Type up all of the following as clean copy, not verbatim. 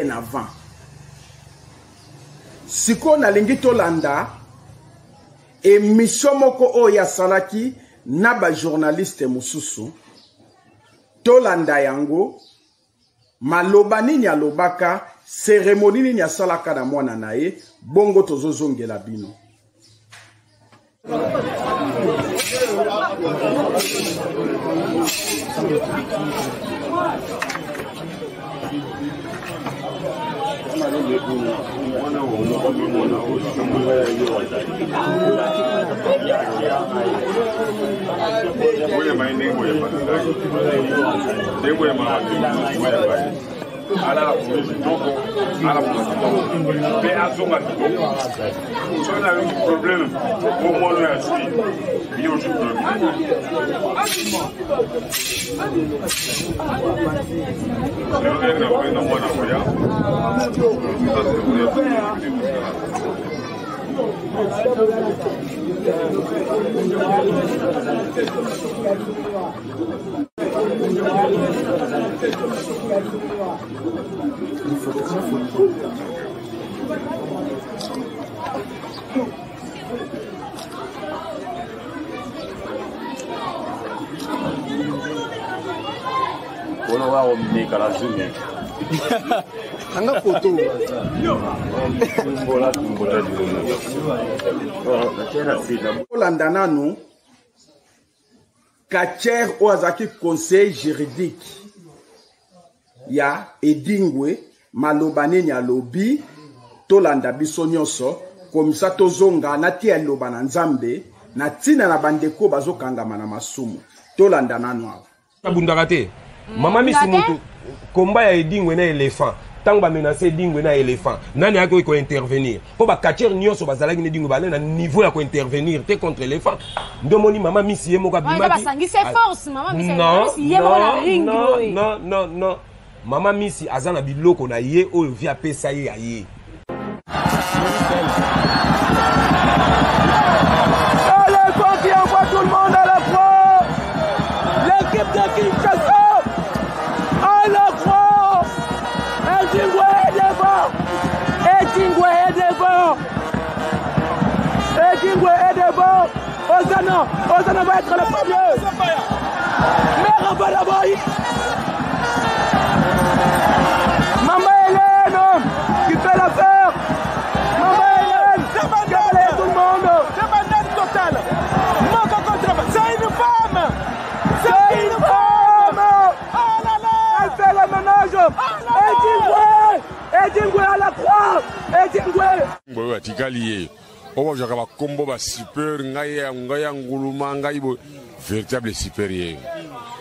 En avant. Sikoyo nalingi tolanda emission moko oyo asalaki na ba journaliste mosusu. Tolanda yango, maloba nini alobaka, cérémonie nini asalaka na mwana na ye, bongo tozozongela bino. Alala boye kitoko, ala boye kitoko mpe azonga kitoko. Soki nayoki problème po mwana oyo azwi yo ozwi problème. Lelo ndenge nakobenga mwana koya. Ono wa komeka na zoom. Kanga foto. Olanda nanu Kacher oyo azalaki conseiller juridique ya Edingwe, maloba nini alobi, tolanda biso nyonso komisa tozonga na tia liloba na Nzambe na ntina na bandeko bazokangama na masumu. Tolanda nanu awa. Abundaka te mama misi mutu combat ya Edingwe na elephant ntango bamenase Edingwe na elephant, nani ayaki kointervenir? Mpo bacatcheurs nyonso bazalaki na Edingwe bale na niveau ya kointervenir te contre elephant. Nde omoni mama misi ye moko abimaki. Non, non, non, non, mama misi aza na biloko na ye oyo vi apesa ye ya ye. L'éléphant qui envoie tout le monde à la croix. L'équipe de Kinshasa à la croix. Edingwe est devant. Edingwe est devant. Edingwe est devant. Ozana, Ozana va être le premier. Mère Balaboy. Maman Hélène qui fait l'affaire. Maman Hélène qui a tout le monde. Demandade totale. Moko contre C'est une femme. C'est une femme. Oh là là. Elle fait le ménage. Edingwe. Edingwe à la croix. Edingwe. Boyo atikali ye oyo bazwaka bakombo basuper, ngai ngai ya nguluma, ngai boye véritable super ye,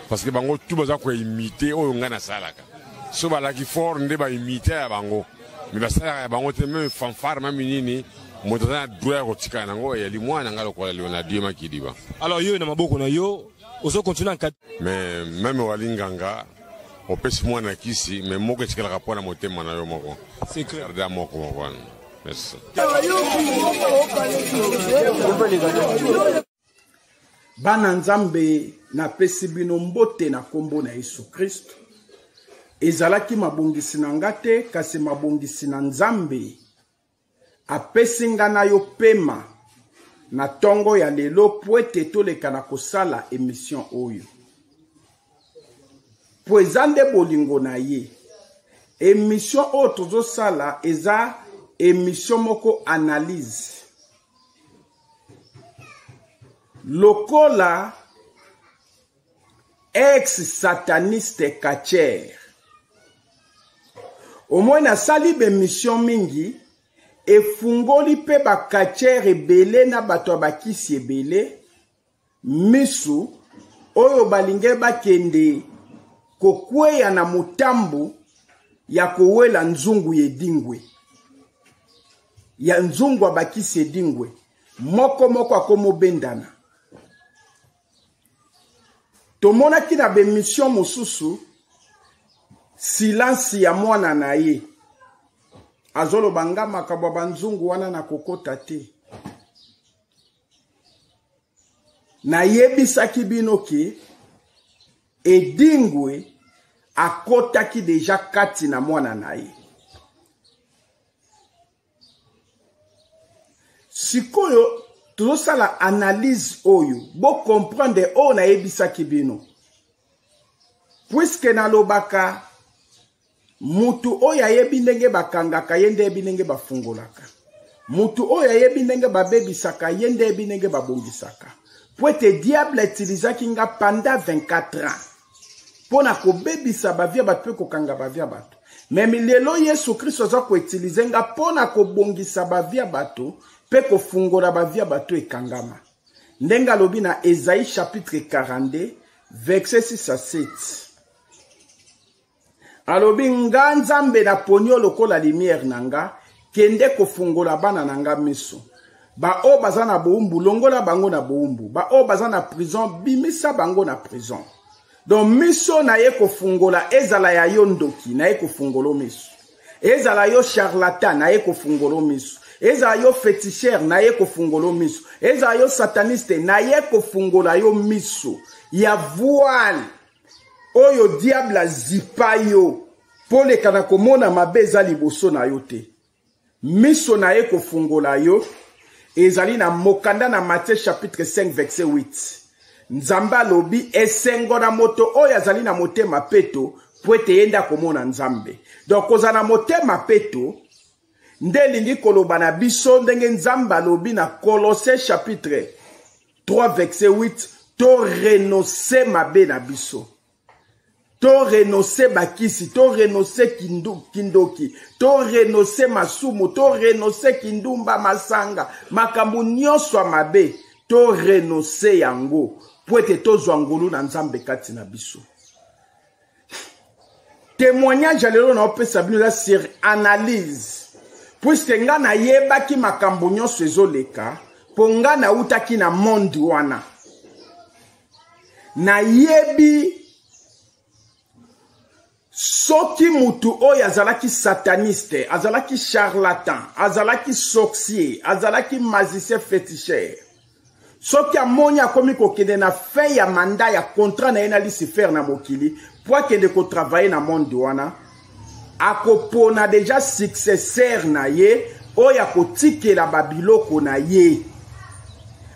parce que bango tu baza koimite oyo ngai nasalaka. So balaki fort nde baimite ya bango, me basalaka ya bango te. Même fanfare, même nini, moto aza na droit ya kotikala nango eyali mwana ngai lokola Leona Dieu Makidiba. Alors yo na maboko na yo ozo continuer en Mais même wali nganga opesi mwana kisi, mais moko etikalaka mpo na motema na yo moko. Garda moko moko wana. Merci. Bana Nzambe, napesi bino mbote na nkombo na Yesu Kristo. Ezalaki mabongisi na nga te, kasi mabongisi na Nzambe. Apesi nga na yo pema na ntongo ya lelo po ete toleka na kosala emission oyo. Po eza nde bolingo na ye. Emission oyo tozosala eza emission moko analyse. Lokola ex-sataniste catcher, omoi nasali bemission mingi, efungoli mpe bacatcher ebele na bato ya bakisi ebele misu oyo balingi bakende kokweya na motambu ya kowela nzungu ya Edingwe, ya nzungu ya bakisi Edingwe. Moko moko akomobendana. Tomonaki na bemission mosusu silence ya mwana na ye azoloba nga makambo ya banzungu wana na kokota te. Nayebisaki bino ke Edingwe akotaki deja kati na mwana na ye. Sikoyo tozosala analyse oyo bocomprendre oyo nayebisaki bino, puiske nalobaka mutu oyo ayebi ndenge bakangaka ye nde ayebi ndenge bafungolaka, mutu oyo ayebi ndenge babebisaka ye nde ayebi ndenge babongisaka. Po ete diable atilisaki nga pendant 24 ans mpo na kobebisa bavie ya bato mpe kokanga bavie ya bato. Meme lelo Yesu Kristo aza koutilize nga mpo na kobongisa bavie ya bato mpe kofungola bavie ya bato ekangama. Ndenge alobi na Esaïe chapitre 42 verset 6 à 7, alobi nga Nzambe naponi yo lokola lumière na nga, kende kofungola bana na nga miso. Baoyo baza na bowumbu, longola bango na bowumbu. Baoyo baza na prison, bimisa bango na prison. Donc miso na ye kofungola, ezala ya yo ndoki na ye kofungola miso, ezala yo charlatan na ye kofungola miso, ezala yo féticheur na ye kofungola miso, ezala yo sataniste na ye kofungola yo miso ya voile oyo diable azipa yo mpo leka na komona mabe eza liboso na yo te. Miso na ye kofungola yo ezali na mokanda na Matthieu chapitre 5 verset 8. Nzambe alobi esengo na moto oyo azali na motema peto, po ete ye nde akomona Nzambe. Donc kozala na motema peto nde elingi koloba na biso ndenge Nzambe alobi na Colossiens chapitre 3 verset 8, to renoncer mabe na biso, to renoncer bakisi, to renoncer kindoki, to renoncer masumu, to renoncer kindumba, masanga, makambo nyonso ya mabe to renoncer yango po ete tozwa ngolu na Nzambe kati na biso. Témoignage ya lelo naopesa bino eza sur analyse, puisque nga nayebaki makambo nyonso ezoleka, mpo nga nautaki na monde wana. Nayebi soki mutu oyo azalaki sataniste, azalaki charlatan, azalaki sorcier, azalaki magicien féticheur, soki amoni akomi kokende na fin ya mandat ya contrat na ye na Lucifer na mokili po akende kotravaille na monde wana, akopona deja successeur na ye oyo akotikela babiloko na ye,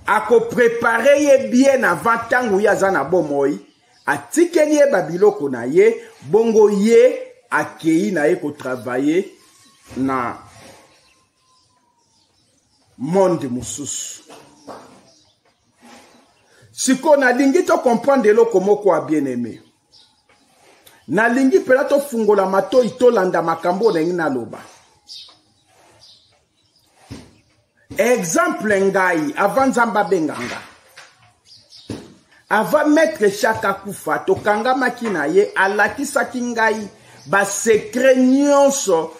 akoprepare ye bien avant ntango ye aza na bomoi, atikeli ye babiloko na ye, bongo ye akei na ye kotravaille na monde mosusu. Sikoyo nalingi to comprendre eloko moko ya bien-aimé. Nalingi mpela tofungola matoi tolanda makambo oyo nalingi naloba. Exemple ngai avant Nzambe abenga nga, avant maître Chaka akufa, tokangamaki na ye, alakisaki ngai ba secret nyonso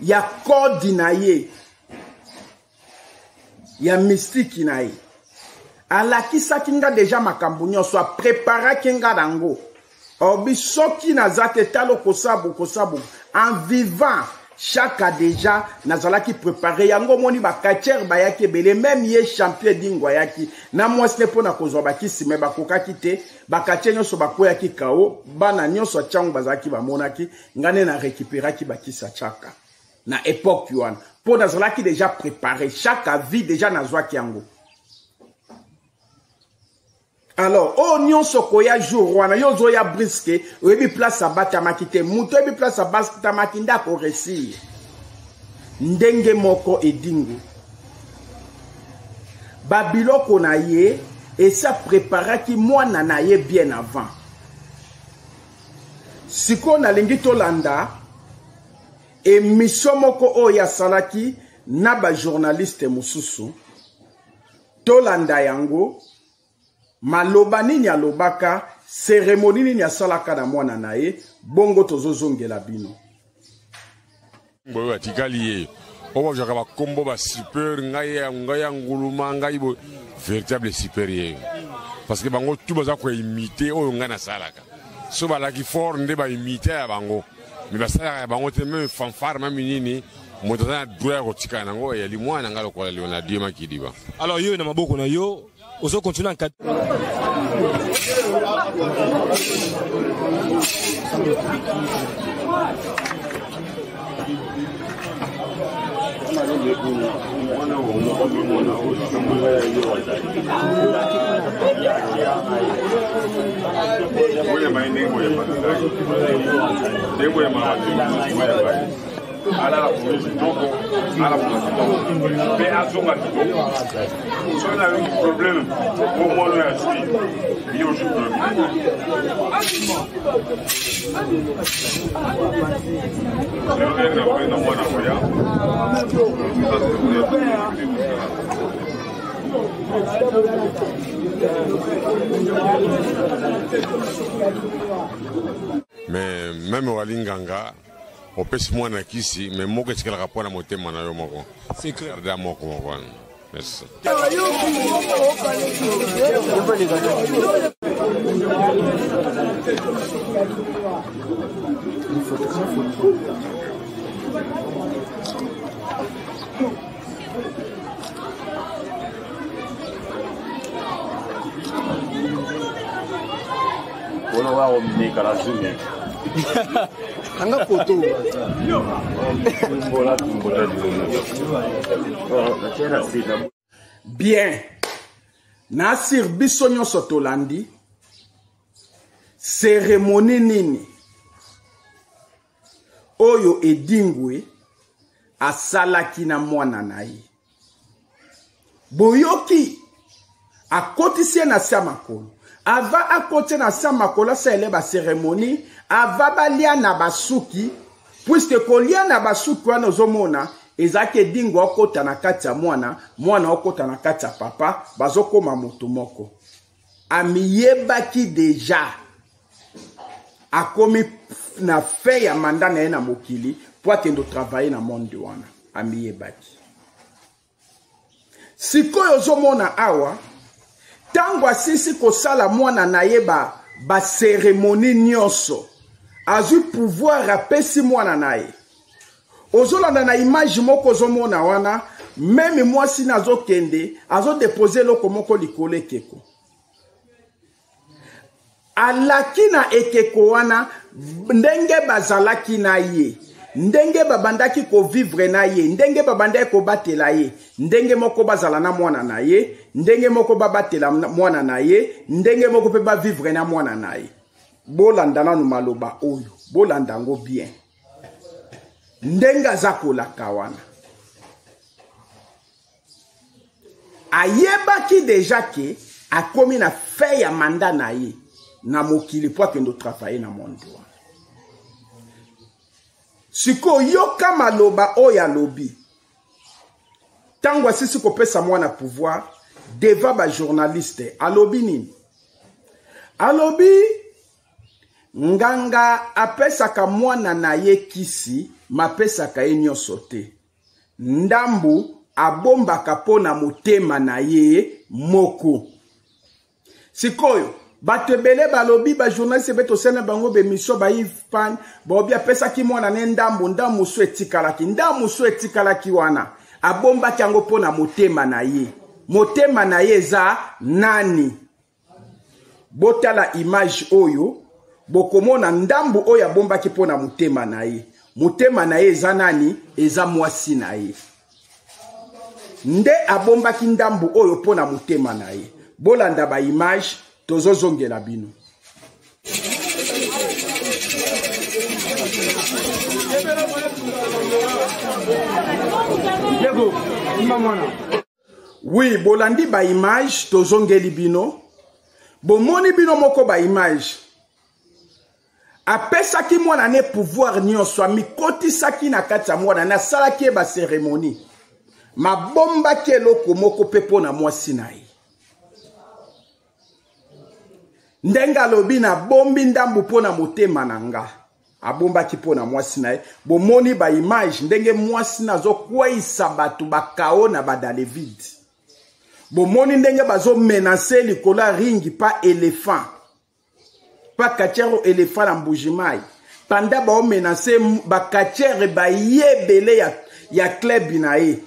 ya code na ye, ya mystique na ye. Alakisaki nga deja makambo nyonso, apreparaki nga nango. Obi soki naza te, tala okosabu kosabu. En vivant Chaka deja nazalaki préparé yango. Omoni ba catcheur bayaki ebele, même ye champion Dingo ayaki na mwasi ne mpo na kozwa bakisi, me bakokaki te. Ba catcheur nyonso bakweyaki kao, bana nyonso ya Tshangu bazalaki bamonaki nga nde na récupéraki bakisi ya Chaka na époque wana, mpo nazalaki déjà préparé. Chaka vie déjà nazwaki yango. Alors oyo nyonso koya jour wana, yo ozoya briske, oyebi place abatamaki te. Moto oyebi place abatamaki nde akoresir. Ndenge moko Edingo, babiloko na ye esi apreparaki mwana na ye bien avant. Sikoyo nalingi tolanda émission moko oyo asalaki na bajournaliste mosusu, tolanda yango, maloba nini alobaka, cérémonie nini asalaka na mwana na ye, bongo tozozongela bino. Boyo atikali ye oyo bazwaka bakombo ba super, ngai ya nguluma, ngai boye véritable super ye, parce que bango tu baza koimite oyo ngai nasalaka. So balaki fort nde baimite ya bango, me basalaka ya bango te. Meme fanfare, meme nini, moto aza na droit ya kotikala nango eyali mwana ngai lokola Leonard Dieu Makidiba. Alors yo na maboko na yo ozo continuer en Alala pongi kitoko, ala pongi kitoko mpe azonga kitoko. Soki nayoki problème po mwana oyo azwi ye ozwi problème. Lelo ndenge nakoki na mwana koya. Mais même ozali nganga, opesi mwana kisi, mais moko etikalaka mpo na motema na yo moko. C'est clair. Garda moko moko wana. Merci. Mpona oya komeka na zume. Kanga foto. Tumbola tumbola. Bien. Nasir biso nyonso tolandi cérémonie nini oyo Edingwe asalaki na mwana na ye. Boyoki akotisi ye na se ya makolo. Ava akoti na se ya makolo asalele ba cérémonie, ava balia na basuki, puisque kolia na basuki wana ozomona ezalaki Edingwe akota na kati ya mwana, mwana akota na kati ya papa, bazokoma moto moko. Amiyebaki deja akomi na fin ya mandat na ye na mokili po akende travailler na monde wana. Amiyebaki. Sikoyo ozomona awa tango asisi kosala mwana na ye ba cérémonie nyonso, azwi pouvoir apesi mwana na ye. Ozolanda na image moko ozomona wana, meme mwasi na azokende, azodepose eloko moko likolo ekeko. Alaki na ekeko wana ndenge bazalaki na ye, ndenge babandaki kovivre na ye, ndenge babandaki kobatela ye, ndenge moko bazala na mwana na ye, ndenge moko babatela mwana na ye, ndenge moko mpe bavivre na mwana na ye. Bolanda nanu maloba oyo, bolanda yango bien. Ndenge aza kolaka wana, ayebaki deja ke akomi na fin ya mandat na ye na mokili po akende travailler na monde wana. Sikoyo yoka maloba oyo alobi tango asisi kopesa mwana pouvoir devant ba journaliste. Alobi nini? Alobi nganga apesaka mwana na ye kisi, mapesaka ye nyonso te. Ndambu abombaka mpo na motema na ye moko. Sikoyo bato ebele balobi, ba journaliste ebe tosala na bango ba émission ba Yves Pan, baobi apesaki mwana ne ndambu, ndambu mosusu etikalaki, ndambu mosusu etikalaki wana abombaki yango mpo na motema na ye. Motema na ye eza nani? Botala image oyo, bokomona ndambu oyo abombaki mpo na motema na ye. Motema na ye eza nani? Eza mwasi na ye. Nde abombaki ndambu oyo mpo na motema na ye. Bolanda ba image, tozozongela bino. Oui, bolandi ba image, tozongeli bino. Bomoni bino moko ba image. Apesaki mwana ne pouvoir nyonso, amikotisaki na kati ya mwana ne, asalaki ye ba cérémonie. Mabombaki eloko moko pe mpo na mwasi na ye. Ndenge alobi na bombi ndambu mpo na motema na nga. Abombaki mpo na mwasi na ye. Bomoni ba image ndenge mwasi na azokweyisa bato ba kao na ba David. Bomoni ndenge bazo menacer likolo ya ringi pa éléphant. Pa katiero éléphant na Mbujimayi. Panda bao menacer ba katiere ba yebele ya club na ye.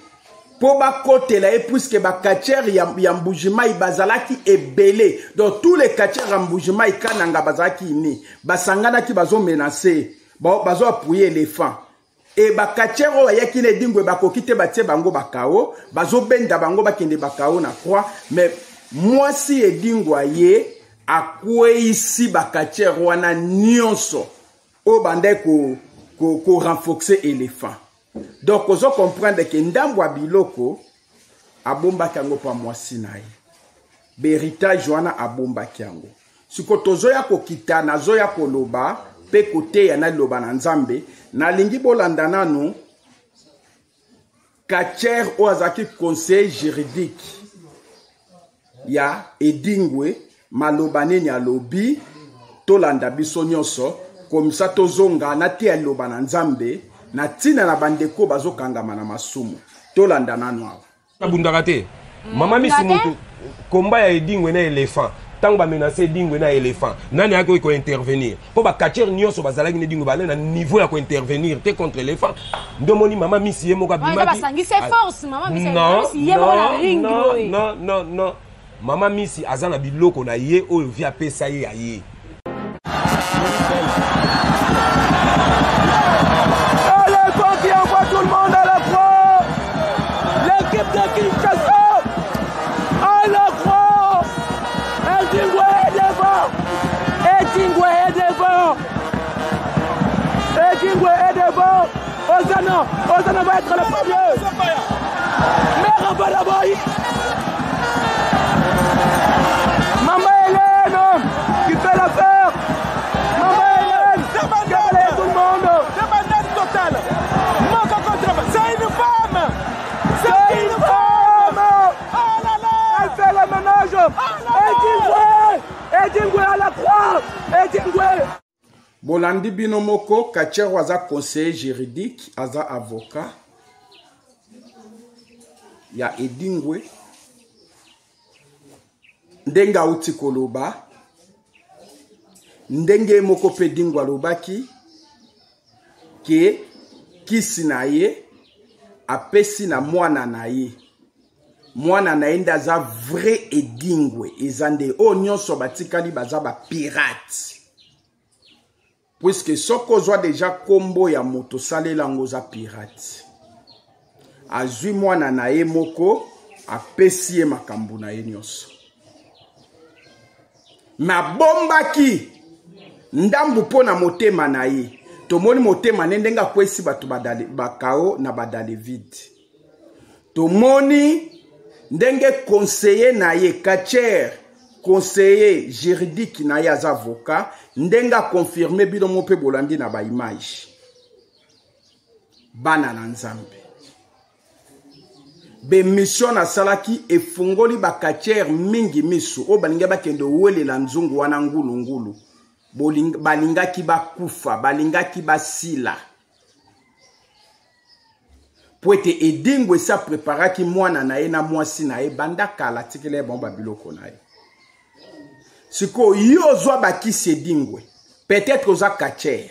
Po bakotela ye puisque ba katiere ya Mbujimayi bazalaki ebele. Donc tous les katiere ya Mbujimayi kananga bazalaki ni basanganaki bazo menacer, bazo appuyer éléphant. E bakatiere oyo bayaki na Edingwe bakoki te, batie bango bakao, bazobenda bango bakende bakao na croix. Mais mwasi Edingwe aye akweyisi bakatiere wana nyonso oyo bandaki ko renforcer éléphant. Donc ozo comprendre ke ndambo ya biloko abombaki yango mpo mwasi na ye, behéritage wana abombaki yango. Siko tozoya kokita, nazoya koloba mpe koteya na liloba na Nzambe. Nalingi bolanda nanu catcheur oyo azalaki conseiller juridique ya Edingwe, maloba nini alobi. Tolanda biso nyonso komisa tozonga na teya liloba na Nzambe na ntina na bandeko bazokangama na masumu. Tolanda nanu awa. Abundaka te mama Misi mutu komba ya Edingwe na éléphant. Ntango bamenace Edingwe na éléphant, nani ayaki kointervenir? Mpo bacatcheurs nyonso bazalaki na Edingwe bazali na niveau ya kointervenir te contre éléphant. Nde omoni mama Misi ye moko abimaki. Non, non, non, non, mama Misi aza na biloko na ye oyo vi apesa ye ya ye. Éléphant qui envoie tout le monde à la croix. L'équipe de Kinshasa à la croix. Edingwe est devant. Edingwe est devant. Edingwe est devant. Ozana, Ozana va être le premier. Mère Balaboy. Maman Hélène qui fait l'affaire. Maman Hélène qui a balayé tout le monde. Débandade totale. Moko contre. C'est une femme. C'est une femme. Oh là là. Elle fait le ménage. Edingwe. Edingwe à la croix. Edingwe. Bolandi bino moko, catcheur aza conseiller juridique, aza avocat ya Edingwe. Ndenge auti koloba, ndenge moko mpe Edingwe alobaki ke kisi na ye apesi na mwana na ye, mwana na ye nde aza vrai Edingwe. Eza nde oyo nyonso batikali baza bapirate, puisque soki ozwa deja kombo ya moto, osalela yango, oza pirate. Azwi mwana na ye moko, apesi ye makambo na ye nyonso, me abombaki ndambu mpo na motema na ye. Tomoni motema ne ndenge akwesi bato bakao na badalevide. Tomoni ndenge conseiller na ye, catcheur conseiller juridique na ye, aza avocat, ndenge aconfirme. Bino mo mpe bolandi na baimage. Bana na Nzambe, bemission nasalaki efungoli bacatcheurs mingi miso oyo balingi bakende owelela nzungu wana ngulungulu. Balingaki bakufa, balingaki basila, po ete Edingwe esi apreparaki mwana na ye na mwasi na ye banda kala, atikela ye bango babiloko na ye. Sikoyo yo ozwa bakisi Edingwe, peut-être oza catcheur,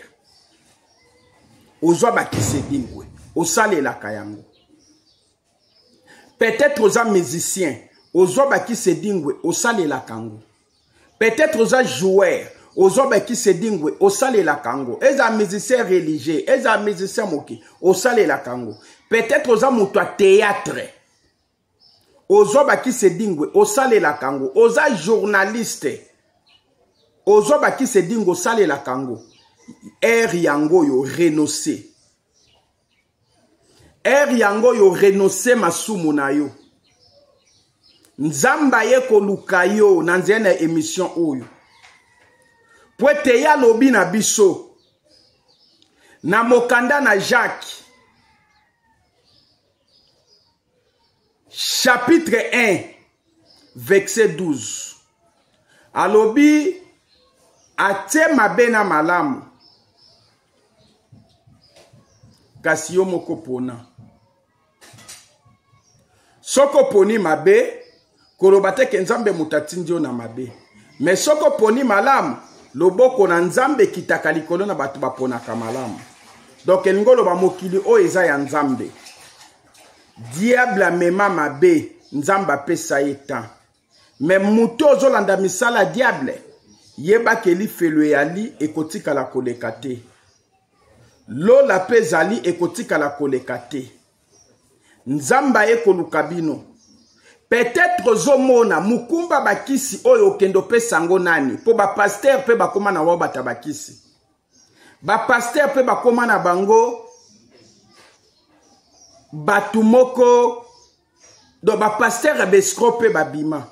ozwa bakisi Edingwe, osalelaka yango. Peut-être oza musicien, ozwa bakisi Edingwe, osalelaka yango. Peut-être oza joueur, ozwa bakisi Edingwe, osalelaka yango. Eza musicien religieux, eza musicien moki, osalelaka yango. Peut-être oza moto ya théâtre, ozwa bakisi Edingwe, osalelaka yango. Oza journaliste, ozwa bakisi Edingwe, osalelaka yango. Ere yango oyo renonce, ere yango oyo renonce masumu na yo. Nzambe aye koluka yo na nzela na émission oyo, po ete ye alobi na biso na mokanda na Jacques chapitre 1 verset 12, alobi atie mabe na malamu, kasi yo moko pona. Soki oponi mabe, koloba te ke Nzambe moto atindi yo na mabe. Me soki oponi malamu, loboko na Nzambe ekitaka likolo na bato baponaka malamu. Donc elingi oloba mokili oyo eza ya Nzambe. Diable amema mabe, Nzambe apesa ye temps. Me moto ozolanda misala ya diable, yebaka elifelo eyali, ekotikala koleka te. Lola mpe ezali ekotikala koleka te. Nzambe aye koluka bino. Peut-être ozomona mokumba bakisi oyo okende opesa yango nani, mpo bapastere mpe bakoma na wao bata bakisi. Bapastere mpe bakoma na bango bato moko, donc bapastere ya baescroc mpe babima.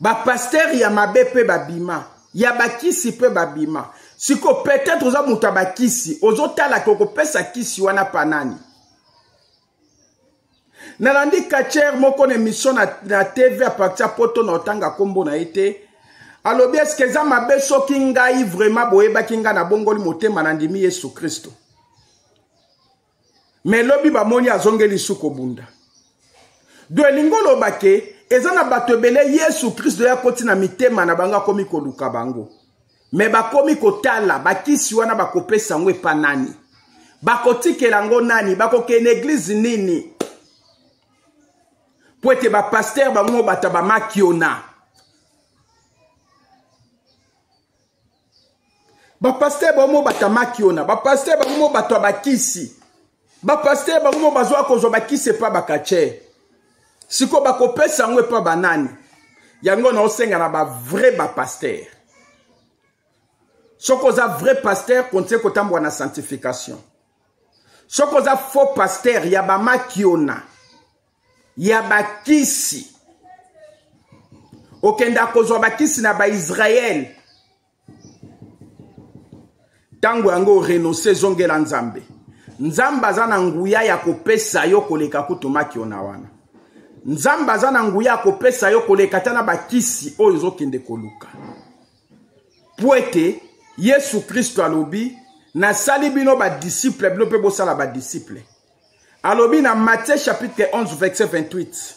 Ba pasteur ya mabe pe babima, ya bakisi pe babima. Siko peut-être oza moto ya bakisi, ozotala ke okopesa kisi wana pa nani. Nalandi catcheur moko na émission na TV à partir ya poto na otanga kombo na ye te. Alobi est-ce que eza mabe soki ngai vraiment boyebaki ngai nabongoli motema nandimi Yesu Kristo. Mais lobi bamoni azongeli su kobunda. Do elingi oloba ke eza na bato ebele Yesu Kristo ya koti na mitema na bango akomi koluka bango. Me bakomi kotala bakisi wana bakopesa yango epa nani? Bakotikela yango nani? Bakokende eglise nini? Po ete ba pasteur bango bato ba makiona. Ba pasteur bango bato ya makiona, ba pasteur bango bato ya bakisi. Ba pasteur bango bazwa kozwa bakisi epa ba catcheur. Siko bakopesa yango epa banani? Yango na osenga na ba vrai ba pasteur. Soko oza vrai pasteur, continue kotambola na sanctification. Soko oza faux pasteur ya ba makiona, ya bakisi, okenda kozwa bakisi na ba Israël. Tango yango renoncer, zongela Nzambe. Nzambe aza na nguya ya kopesa yo koleka kutu makiona wana. Nzambe aza na nguya ya kopesa yo koleka ata na bakisi oyo ozokende koluka. Po ete Yesu Kristo alobi, nasali bino ba disciple, bino pe bosala ba disciple. Alobi na Matthieu chapitre 11 verset 28.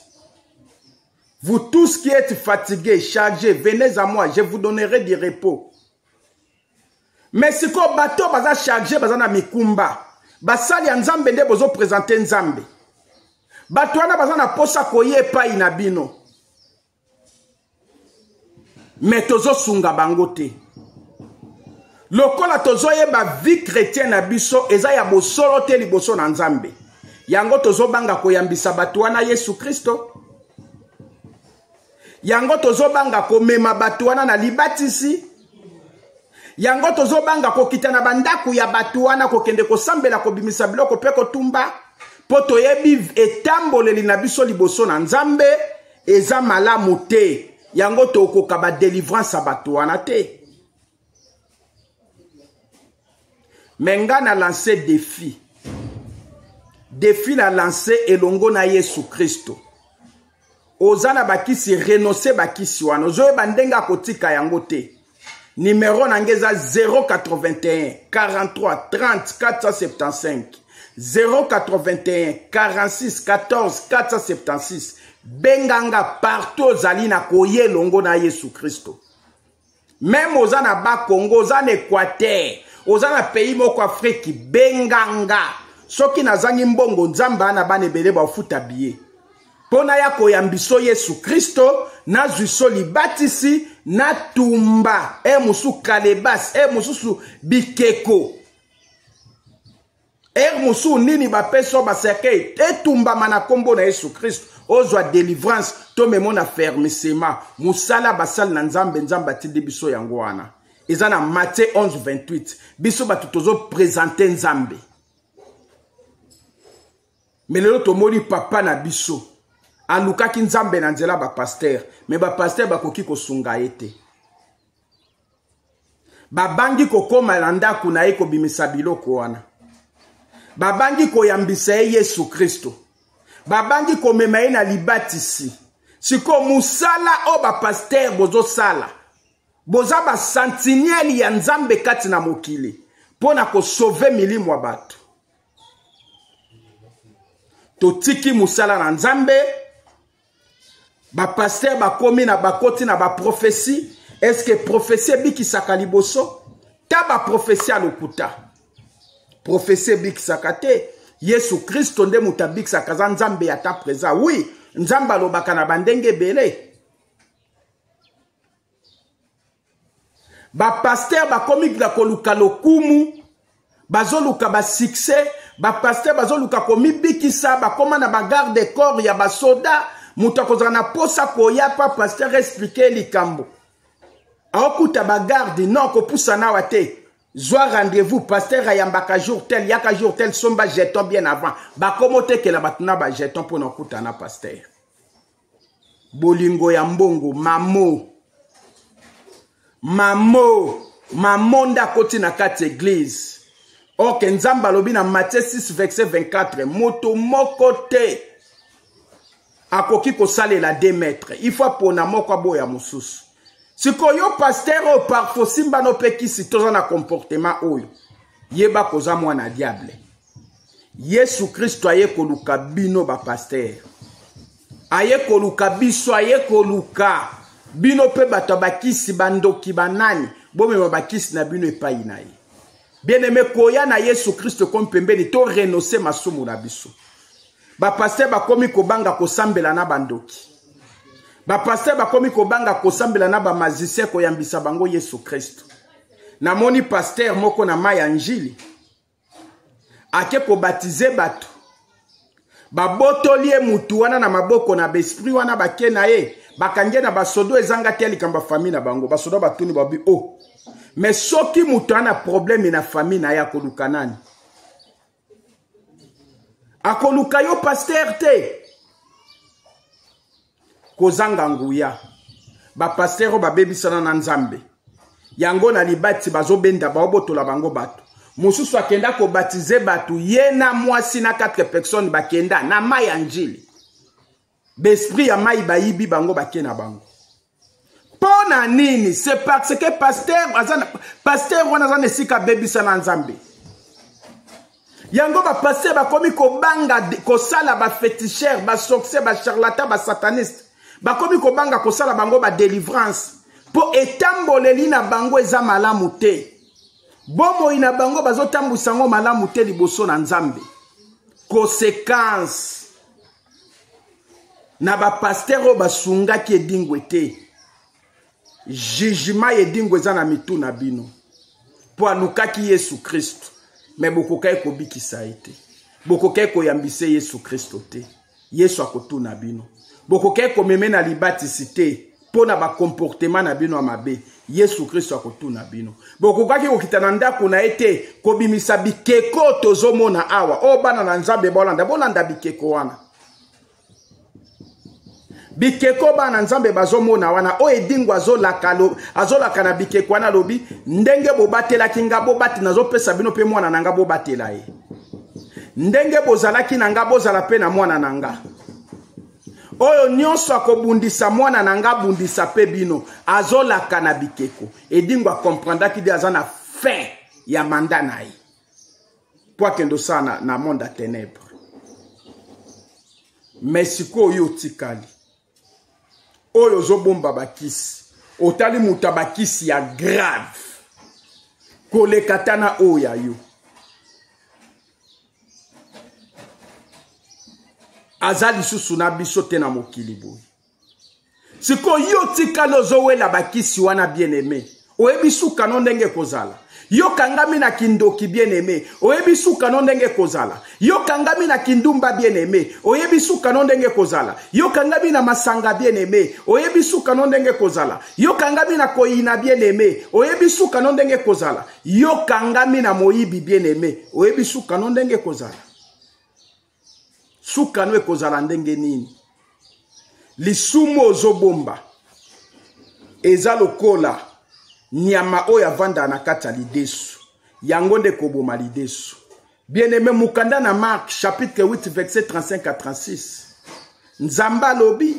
Vous tous qui êtes fatigués, chargés, venez à moi, je vous donnerai du repos. Mais siko bato baza chargé, baza na mikumba. Basali ya Nzambe nde bozo présenter Nzambe. Bato wana baza na posa koye epai na bino. Mais tozosunga bango te. Lokola tozoyeba vie chrétienne na biso eza ya bosolo te liboso na Nzambe. Yango tozobanga koyambisa bato wana Yesu Kristo. Yango tozobanga komema bato wana na libatisi. Yango tozobanga kokita na bandako ya bato wana, kokende kosambela, kobimisa biloko mpe kotumba, mpo toyebi etamboleli na biso liboso na Nzambe eza malamu te. Yango tokoka ba délivrance ya bato wana te. Mais nga na lancé défi. Défi na lancé elongo na Yesu Kristo. Oza na bakisi, renoncer bakisi wana. Ozoyeba ndenge akotika yango te. Numéro na nge eza 081 43 30 475. 081 46 14 476. Benganga partout ozali na koye elongo na Yesu Kristo. Même oza na Bas-Congo, oza na Équateur, oza na pays moko Afrique, benganga. Soki nazangi mbongo, Nzambe ana bana ebele bafuta billet. Pona ya koyambiso Yesu Kristo, nazwi so libatisi, natumba, e mosusu kalebas, e mosusu bikeko. E mosusu nini bapeso ba cercueil, etumbama na kombo na Yesu Kristo, ozwa délivrance, to memo na fermissement. Musala basali na Nzambe, Nzambe atindi biso yango wana. Eza na Matthieu 11, 28. Biso bato tozo présenter Nzambe. Mais lelo tomoni papa na biso alukaki Nzambe na nzela ba pasteur, mais ba pasteur bakoki kosunga ye te. Babangi kokoma na ndako na ye kobimisa biloko wana. Babangi koyambisa ye Yesu Kristo. Babangi komema ye na libatisi. Siko musala oyo ba pasteur bozosala, boza ba sentinelle ya Nzambe kati na mokili mpo na kosauve milimo ya bato. Totiki musala na Nzambe, ba pasteur bakomi na bakoti na ba prophétie. Est-ce que prophétie ebikisaka liboso? Ta ba prophétie ya lokuta. Prophétie ebikisaka te. Yesu Kristo nde moto abikisaka, aza Nzambe ya ta présent. Oui, Nzambe alobaka na bandenge ebele. Bapasteur bakomi na koluka lokumu, bazoluka basuccès, bapasteur bazoluka komibikisa, bakoma na bagarde corps ya basoda. Moto akozala na posa koya pa pasteur explike likambo, aokuta bagarde non, kopusana awa te, zwa rendez-vous, pasteur ayambaka jour tel, yaka jour tel, somba jeton bien avant. Bakoma otekela bato na bajeton mpo na okuta na pasteur. Bolingo ya mbongo, mamo mamo mamo nde akoti na kati eglise. Ok, Nzambe alobi na Matthieu 6 verset 24, moto moko te akoki kosalela 2 mètres, il faut apona moko aboya mosusu. Sikoyo pasteur oyo parfois osimba no mpe kisi, toza na comportement oyo, yeba koza mwana diable. Yesu Kristo aye koluka bino bapasteur, aye koluka biso, aye koluka bino mpe bato ya bakisi, bandoki, banani, bomema bakisi na bino epai na ye. Bien-aimé, koya na Yesu Kristo komi pembeni, to renoncer masumu na biso. Bapasteur bakomi kobanga kosambela na bandoki, bapasteur bakomi kobanga kosambela na bamagicien, koyambisa bango Yesu Kristo. Namoni pasteur moko na mai ya Njili ake kobatize bato, babotoli ye mutu wana na maboko na baesprit wana, bake na ye, bakangi ye na basodo, ezanga te likambo ya famille na bango. Basodo batuni babi o oh, mais soki moto ana probleme na famille na ye, akoluka nani? Akoluka yo pasteur te. Kozanga nguya, bapasteur oyo babebisana na Nzambe yango na libati, bazobenda, baobotola bango bato. Mosusu akenda kobatize bato, ye na mwasi na 4 personnes, bakenda na mai ya Njili, baesprit ya mai bayibi bango, bake na bango. Mpo na nini? C'est parce que pasteur aza, pasteur wana aza na esika abebisa na Nzambe yango. Bapasteur bakomi kobanga kosala bafeticheur, basorcier, bacharlatan, basataniste, bakomi kobanga kosala bango badelivrance, mpo etamboleli na bango eza malamu te, bomoi na bango bazotambwisa yango malamu te liboso na Nzambe. Conséquence na bapasteur oyo basungaki Edingwe te, jugement Edingwe eza na mitu na bino, mpo alukaki Yesu Kristo, me bokokaki kobikisa ye te, bokokaki koyambisa Yesu Kristo te. Yesu akotuna bino. Bokokaki komeme na libatisi te mpo na bakomportema na bino ya mabe. Yesu Kristo akotuna bino. Bokokaki kokita na ndako na ye te, kobimisa bikeko tozomona awa oyo bana na Nzambe bolanda, bolanda bikeko wana, bikeko bana Nzambe bazomona wana, oyo Edingo azolaka, azolaka na bikeko wana. Alobi ndenge bobatelaki nga, bobati, nazopesa bino mpe mwana na nga, bobatela ye ndenge bozalaki na nga, bozala mpe na mwana na nga. Oyo nyonso akobundisa mwana na nga, abundisa mpe bino. Azolaka na bikeko. Edingo akomprendaki de aza na fin ya manda na ye, mpo akende osala na, na monde ya ténèbre. Mais sikoyo oyo otikali, oyo ozobomba bakisi, otali moto ya bakisi ya grave koleka ta na oyo ya yo aza lisusu na biso te na mokili boye. Sikoyo yo otikali, ozowela bakisi wana, bien aimé, oyebi suka no ndenge ekozala. Yo kangami na kindoki, bien aimé, oyebi suka no ndenge ekozala. Yo kangami na kindumba, bien aimé, oyebi suka no ndenge ekozala. Yo kangami na masanga, bien aimé, oyebi suka no ndenge ekozala. Yo kangami na koyina, bien aimé, oyebi suka no ndenge ekozala. Yo kangami na moyibi, bien aimé, oyebi suka no ndenge ekozala. Suka no ekozala ndenge nini? Lisumu ozobomba eza lokola nyama oyo avandaka na kati ya lidesu, yango nde koboma lidesu. Bien-aimé, mokanda na Marc chapitre 8 verset 35 à 36, Nzambe alobi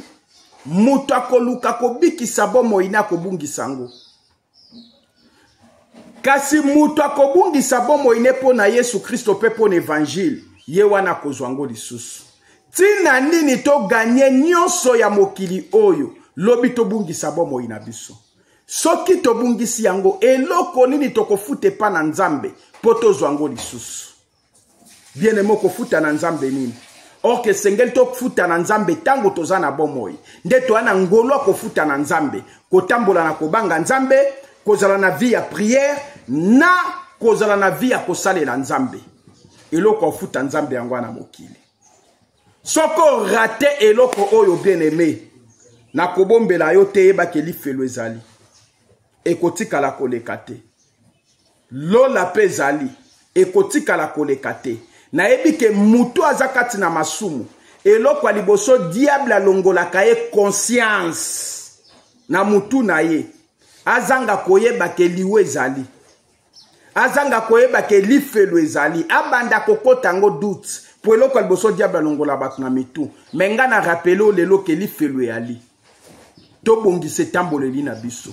moto akoluka kobikisa bomoi na akobungisa yango, kasi moto akobungisa bomoi ne mpo na Yesu Kristo mpe mpo na evangile, ye wana akozwa yango lisusu. Ntina nini toganye nyonso ya mokili oyo, lobi tobungisa bomoi na biso? Soki tobungisi yango, eloko nini tokofuta epa na Nzambe mpo tozwa yango lisusu? Bien aimé, okofuta na Nzambe nini? Or ke esengeli tofuta na Nzambe ntango toza na bomoi, nde toya na ngolu ya kofuta na Nzambe, kotambola na kobanga Nzambe, kozala na vie ya prière na kozala na vie ya kosalela Nzambe. Eloko ofuta Nzambe yango wana mokili. Soki orate eloko oyo bien aimé, nakobombela yo te, yebaki lifelo ezali, ekotikala koleka te. Lola mpe ezali, ekotikala koleka te. Nayebi ke moto aza kati na masumu, eloko ya liboso diable alongolaka ye conscience na mutu na ye, azanga koyeba ke liwa ezali, azanga koyeba ke lifelo ezali, abanda kokota yango doute, po eloko ya liboso diable alongola bato na mitu. Me nga na rapele o lelo ke lifelo eyali. Tobongisa etamboleli na biso,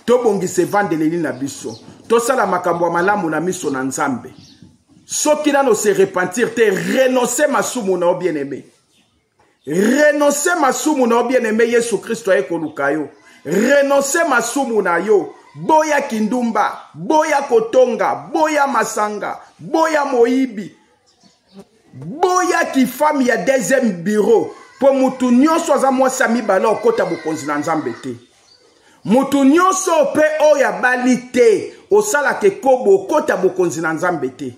tobongisa evandeleli na biso, tosala makambo ya malamu na miso na Nzambe. Soki nano se repentir te, renonce masumu na yo bien aimé, renonce masumu na yo bien aimé. Yesu Kristo aye koluka yo, renonce masumu na yo. Boya kindumba, boya kotonga, boya masanga, boya moyibi, boya kifami ya deuxième bureau, po mutu nyonso aza mwasi ya mibale okota bokonzi na Nzambe te. Mutu nyonso mpe oyo abali te, osalaka ekobo, okota bokonzi na Nzambe te.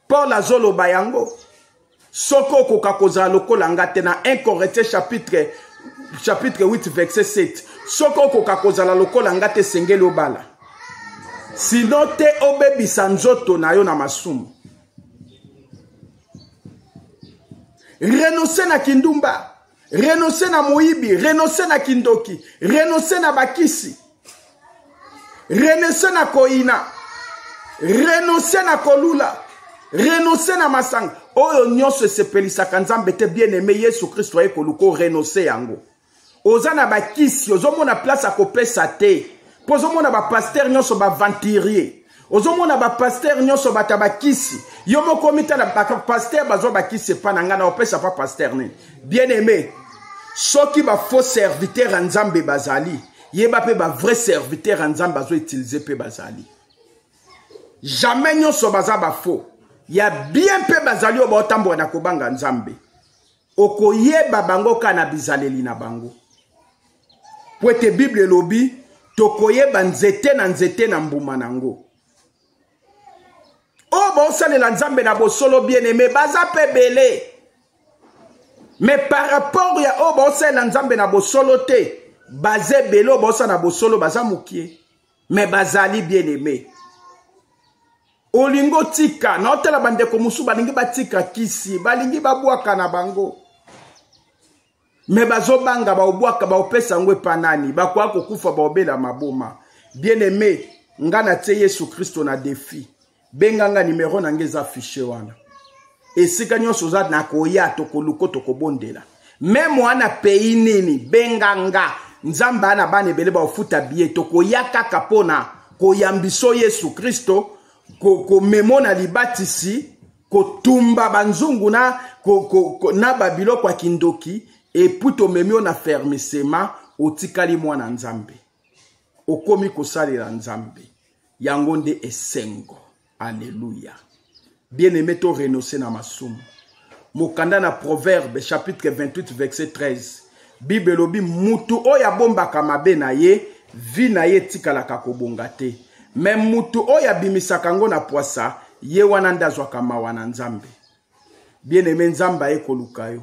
Paul azoloba yango. Soki okoka kozala lokola nga te, na 1 Corinthiens chapitre 8 verset 7, soki okoka kozala lokola nga te, esengeli obala, sino te obebisa nzoto na yo na masumu. Renonce na kindumba, renonce na moyibi, renonce na kindoki, renonce na bakisi, renonce na koyina, renonce na kolula, renonce na masanga. Oyo nyonso esepelisaka Nzambe te, bien aimé. Yesu Kristo aye koluka renonce yango. Oza na bakisi, ozomona place ya kopesa te, mpo ozomona bapasteur nyonso baaventurier, ozomona bapasteur nyonso bato ya bakisi. Yo moko omitala, bapasteur bazwa bakisi epa na ngai, na opesa pa pasteur nini? Bien aimé, soki bafaux serviteur ya Nzambe bazali, yeba mpe bavrai serviteur ya Nzambe azoutilize mpe bazali. Jamais nyonso baza bafaux ya bien, mpe bazali oyo baotambola na kobanga Nzambe. Okoyeba bango kaka na bizaleli na bango, po ete Bible elobi tokoyeba nzete na nzete na mbuma nango. Oyo baosalela Nzambe na bosolo, bien aimé, baza mpe ebele, mais par rapport ya oyo baosalela Nzambe na bosolo te, baza ebele. Oyo baosala na bosolo baza mokie, mais bazali, bien aimé. Olingi otika na otala bandeko mosusu balingi batika kisi, balingi babwaka na bango, me bazobanga baobwaka, baopesa yango epa nani, bakoya kokufa, baobela maboma. Bien aimé, nga natie Yesu Kristo na defi. Benga nga, numero na nga eza affiche wana. Esika nyonso oza, nakoya, tokoluko, tokobondela. Meme wana pays nini, benga nga. Nzambe ana bana ebele baofuta biye, tokoya kaka mpona koyambiso Yesu Kristo, komemo na libatisi, kotumba banzungu na, na babiloko ya kindoki, epuis tomemi yo na fermisema, otikali mwana Nzambe, okomi kosalela Nzambe. Yango nde esengo. Alleluya. Bien aimé, to renoncer na masumu. Mokanda na Proverbe chapitre 28 verset 13, Bible elobi mutu oyo abombaka mabe na ye, vie na ye etikalaka kobonga te, me mutu oyo abimisaka yango na pwasa, ye wana nde azwaka mawa na Nzambe. Bien aimé, Nzambe aye koluka yo,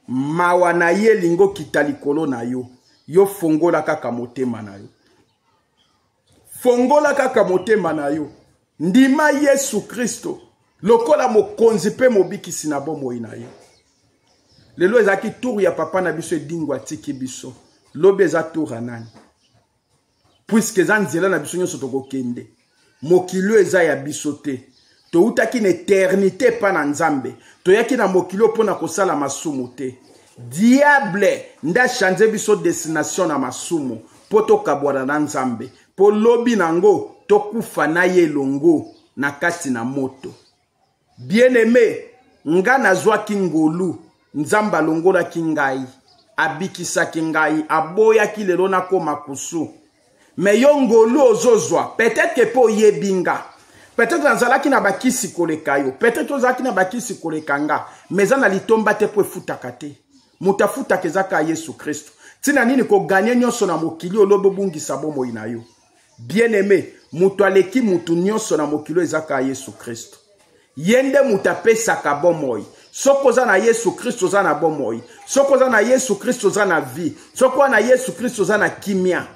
mawa na ye elingi okita likolo na yo. Yo fongola kaka motema na yo, fongola kaka motema na yo, ndima Yesu Kristo lokola mokonzi mpe mobikisi na bomoi na yo. Lelo ezalaki tour ya papa na biso Edingo, atiki biso. Lobi eza tour ya nani? Puiske eza nzela na biso nyonso tokokende, mokili oyo eza ya biso te. Toutaki na eternité epa na Nzambe, toyaki na mokili oyo mpona kosala masumu te. Diable nde achange biso destination na masumu mpo tokabwana na Nzambe, mpo lobi nango tokufa na ye elongo na kati na moto. Bien aimé, nga nazwaki ngolu, Nzambe alongolaki ngai, abikisaki ngai, aboyaki lelo nakoma kusu. Me yo ngolu ozozwa, peut-être ke mpo oyebi nga, peut-être nazalaki na bakisi koleka yo, peut-être ozalaki na bakisi koleka nga, mais eza na litomba te mpo efutaka te. Moto afutaka eza kaka Yesu Kristo. Ntina nini koganye nyonso na mokili oyo lobi obungisa bomoi na yo? Bien aime, moto aleki moto nyonso na mokili oyo eza kaka Yesu Kristo. Ye nde moto apesaka bomoi. Soki oza na Yesu Kristo oza na bomoi. Soki oza na Yesu Kristo oza na vie. Soki oza na Yesu Kristo oza na kimia.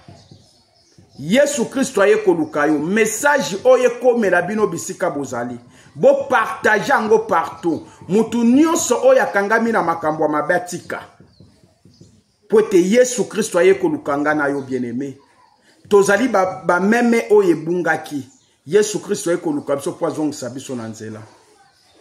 Yesu Kristo aye koluka yo. Message oyo ekomela bino bisika bozali. Bo partage yango partout. Mutu nyonso oyo akangami na makambo ya mabe atika. Po ete Yesu Kristo aye koluka nga na yo bien-aimé. Tozali ba meme oyo ebungaki. Yesu Kristo aye koluka biso po azongisa biso na nzela.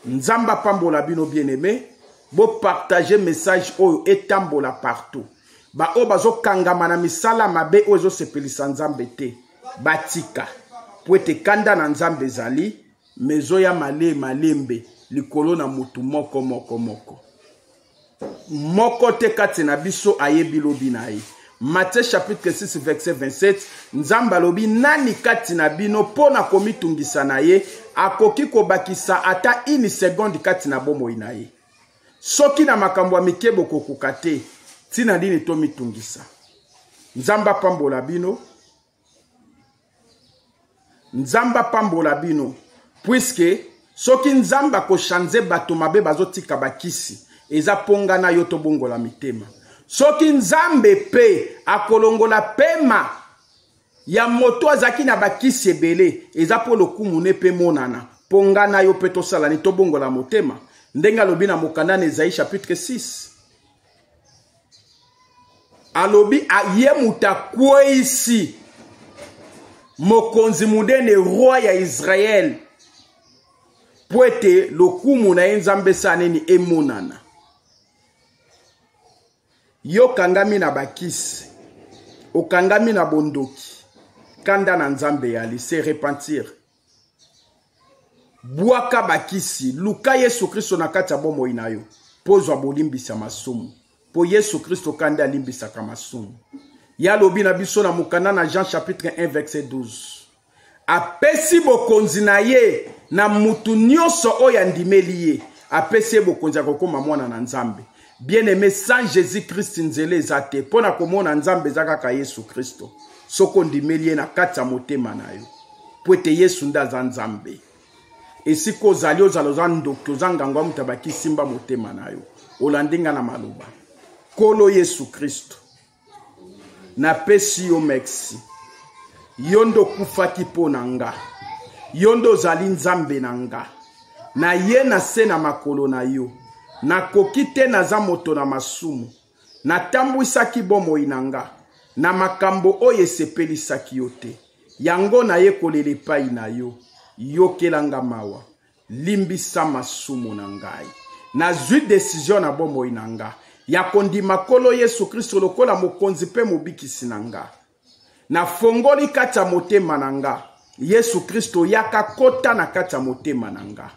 Nzambe apambola bino bien-aimé. Bo partager message oyo etambola partout. Ba oyo bazokangama na misala mabe oyo ezosepelisa Nzambe te, batika. Po ete kanda na Nzambe ezali, mais ezoya male malembe likolo na motu moko moko moko. Moko te kati na biso ayebi lobi na ye. Matthieu chapitre 6 verset 27, Nzambe alobi nani kati na bino mpo na komitungisa na ye akoki kobakisa ata une seconde kati na bomoi na ye. Soki na makambo ya mike bokokoka te, ntina nini tomitungisa? Nzambe apambola bino. Nzambe apambola bino, puisque soki Nzambe akochange bato mabe bazotika bakisi, eza mpo nga na yo tobongola mitema. Soki Nzambe pe akolongola pema ya moto azalaki na bakisi ebele, eza mpo lokumu ne pe monana, mpo nga na yo pe tosala ni tobongola motema, ndenge alobi na mokanda na Esaïe chapitre 6. Alobi ye moto akweisi mokonzi monene roi ya Israël po ete lokumu na ye Nzambe esala nini emonana. Yo kangami na bakisi, okangami na bondoki, kanda na Nzambe yali se repentir. Bwaka bakisi, luka Yesu Kristo na kati ya bomoi na yo mpo ozwa bolimbisi ya masumu, mpo Yesu Kristo ka nde alimbisaka masumu. Ye alobi na biso na mokanda na Jean chapitre 1 verset 12, apesi bokonzi na ye na mutu nyonso oyo andimeli ye, apesi ye bokonzi ya kokoma mwana na Nzambe. Bien-aimé, sans Jésus-Christ nzela eza te. Mpo na komona Nzambe eza kaka Yesu Kristo. Soki ondimeli ye na kati ya motema na yo, mpo ete Yesu nde aza Nzambe. Esika ozali, ozala oza ndoki, oza ngango ya moto abaki, simba motema na yo. Olandi nga na maloba. Nkolo Yesu Kristo, napesi yo merci. Yo nde okufaki mpo na nga. Yo nde ozali Nzambe na nga. Na ye na se na makolo na yo. Nakoki te, naza moto na masumu. Natambwisaki bomoi na nga na makambo oyo esepelisaki yo te. Yango naye kolela epai na yo. Yokela nga mawa. Limbisa masumu na ngai. Nazwi decision na bomoi na nga ya kondima Nkolo Yesu Kristo lokola Mokonzi mpe Mobikisi na nga. Nafongoli kati ya motema na nga. Yesu Kristo, yaka kota na kati ya motema na nga.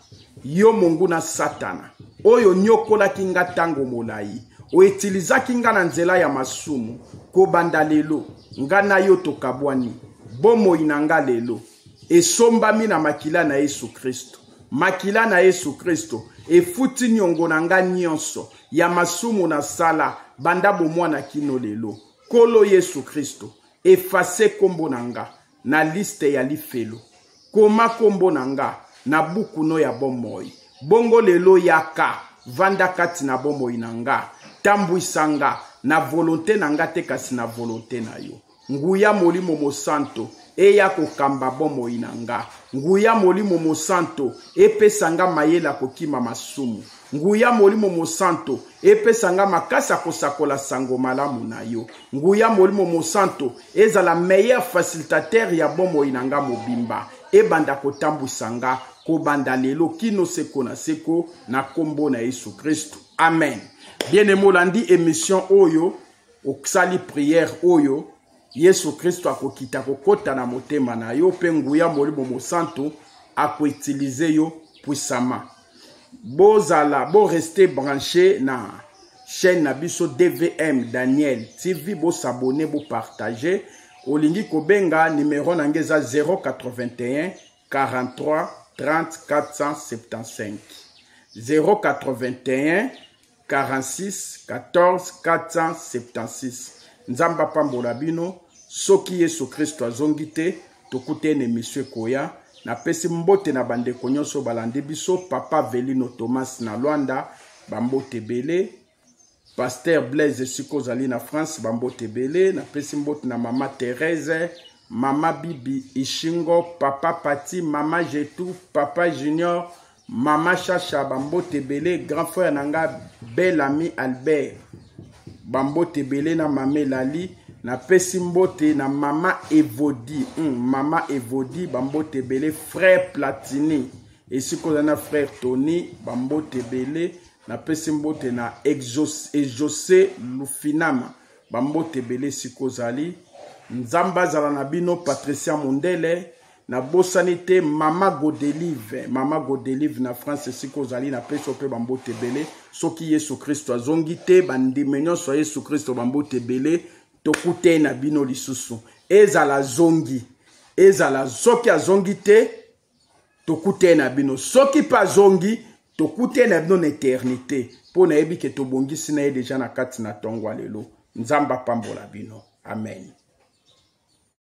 Yo monguna Satana, oyo onyokolaki nga tango molayi, oetilizaki nga na nzela ya masumu, kobanda lelo, nga na yo tokabwani. Bomoi na nga lelo esombami na makila na Yesu Kristo. Makila na Yesu Kristo efuti niongo na nga nyonso ya masumu nasala banda bomwana kino lelo. Nkolo Yesu Kristo, efface kombo na nga na liste ya lifelo. Koma kombo na nga na buku no ya bomoi. Bongo lelo yaka, vanda kati na bomoi na nga. Tambwisa nga na volonte na nga te kasi na volonte na yo. Nguya Molimo Mosanto eya kokamba bomoi na nga. Nguya Molimo Mosanto epesa nga mayele ya kokima masumu. Nguya Molimo Mosanto epesa nga makasi ya kosakola sango malamu na yo. Nguya Molimo Mosanto ezala meilleur facilitateur ya bomoi na nga mobimba. Ebanda kotambwisa nga kobanda lelo kino seko na seko na kombo na Yesu Kristo. Amen. Bien-aimé, olandi émission oyo, osali prière oyo, Yesu Kristo akokita kokota na motema na yo pe nguya Molimo Mosantu akoutiliser yo puissamment. Bozala, bo rester branché na chaîne na biso DVM Daniel TV, bo s'abonner, bo partager. Olingi kobenga numéro na nge eza 081 43 30 475. 081 46 14 476. Nzambe apambola bino. Soki Yesu Kristo azongi te, tokutani na emission ekoya. Napesi mbote na bandeko nyonso balandi biso, Papa Velino Thomas na Luanda, bambote ebele. Pasteur Blaise esika ozali na France, bambote ebele. Napesi mbote na Mama Therese, Mama Bibi Ishingo, Papa Pati, Mama Jetou, Papa Junior, Mama Chacha, bambote ebele. Grand frère na nga bel ami Albert, bambote ebele na Mama Elali. Napesi mbote na Mama Evodi, Mama Evodi, bambote ebele. Frère Platini, esika ozali na Frère Tony, bambote ebele. Napesi mbote na Exaucé Lufinama, bambote ebele esika ozali. Nzambe azala na bino. Patricia Mundele, nabosani te Mama Godelive, Mama Godelive na France esika ozali, napesi yo mpe bambote ebele. Soki Yesu Kristo azongi te, bandimi nyonso ya Yesu Kristo bambote ebele. Tokutani na bino lisusu, ezala zongi, ezala soki azongi te, tokutani na bino. Soki mpe azongi, tokutani na bino na eternité, mpo nayebi ke tobongisi na ye deja na kati na ntongo ya lelo. Nzambe apambola bino. Amen.